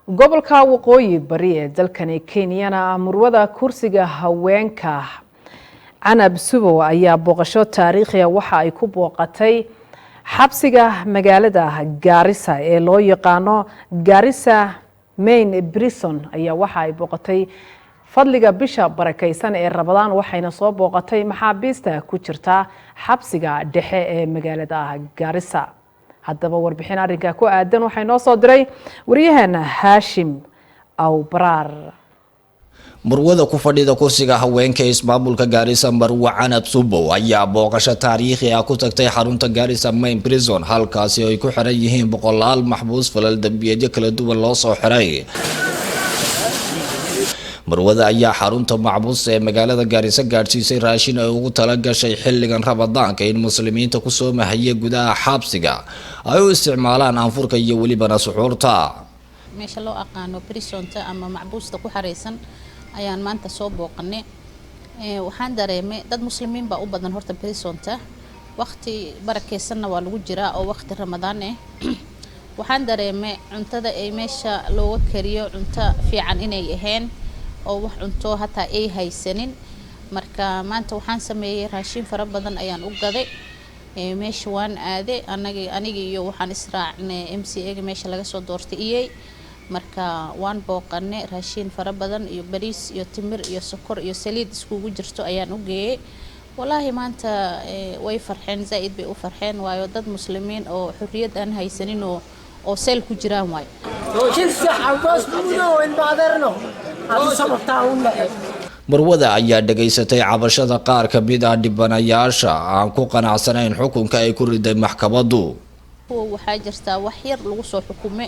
Gobolka Waqooyi Bari ee dalkani Kenyana, murwada kursiga haweenka Canab Subow ayaa booqasho taariikhiya waxa ay ku booqatay xabsiga magaalada Gaarisa ee loo yaqaano Gaarisa Main Prison. Ayaa waxa ay booqatay fadliga bisha barakaysan ee Ramadaan, waxayna soo booqatay maxaabiista ku jirta xabsiga dhexe ee magaalada Gaarisa. Haddaba warbixin arrinka ku aadan waxay noo soo diray wariyaheena Haashim Awbaraar. Murwada ku fadhida kursiga haweenka ee ismaamulka Gaarisa, Marwe Canab Subow, ayaa booqasho taariikhi ah ku tagtay xarunta Gaarisa Main Prison, halkaasi ay ku xiran yihiin boqolaal maxbuus falal dambiyeedyo kala duwan loo soo xiray. Marwada ayaa xarunta maxbuusta ee magaalada Gaarisa gaadhsiisay raashin ay ugu tala gashay xilligan Ramadaanka in muslimiinta kusoo mahaya gudaha xabsiga ay u isticmaalaan anfurka iyo welibana suxuurta. Meesha loo aqaano prisonta ama macbuusta ku xareysan ayaan maanta soo booqanay. Waxaan dareemay dad muslimiin baa u badan horta prisonta. Waqti barakeysanna waa lagu jiraa oo waqti Ramadaan ah. Waxaan dareemay cuntada ay meesha looga kariyo cunto fiican inay ahayn oo wax cunto hataa ay haysanin. Marka maanta waxaan sameeyey raashin fara badan ayaan u gaday. Meesha waan aaday anagi, aniga iyo waxaan israacnay MCA ga meesha laga soo doortay iyey. Marka waan booqanay, raashin fara badan iyo bariis iyo timir iyo sokor iyo saliid iskugu jirto ayaan u geeyey. Walaahi maanta way farxeen, zaa-id bay u farxeen, waayo dad muslimiin oo xorriyad aan haysanin oo seel ku jiraan waayo. Sababtaa u nacay. Marwada ayaa dhagaysatay cabashada qaar ka mid ah dhibanayaasha aan ku qanacsanayn xukunka ay ku riday maxkamaddu. Kuwa waxaa jirtaa wax yar lagu soo xukume,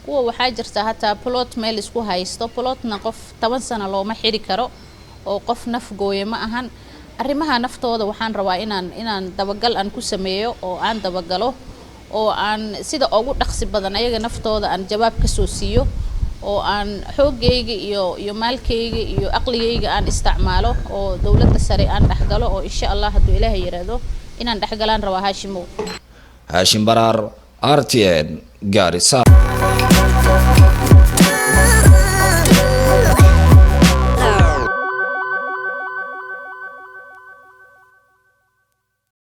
kuwa waxaa jirta hataa plot meel isku haysto. Plotna qof 10 sano looma xiri karo oo qof naf gooye ma ahan. Arrimaha naftooda waxaan rabaa inaan dabagal aan ku sameeyo oo aan dabagalo oo aan sida ugu dhaqsi badan ayaga naftooda aan jawaab kasoo siiyo oo aan xoogayga iyo maalkayga iyo aqligayga aan isticmaalo oo dowladda sare aan dhexgalo oo insha Allah hadduu Ilaahay yiraahdo inaan dhexgalaan rabaa, Haashimow. Haashim Baraar, RTN, Gaarisa.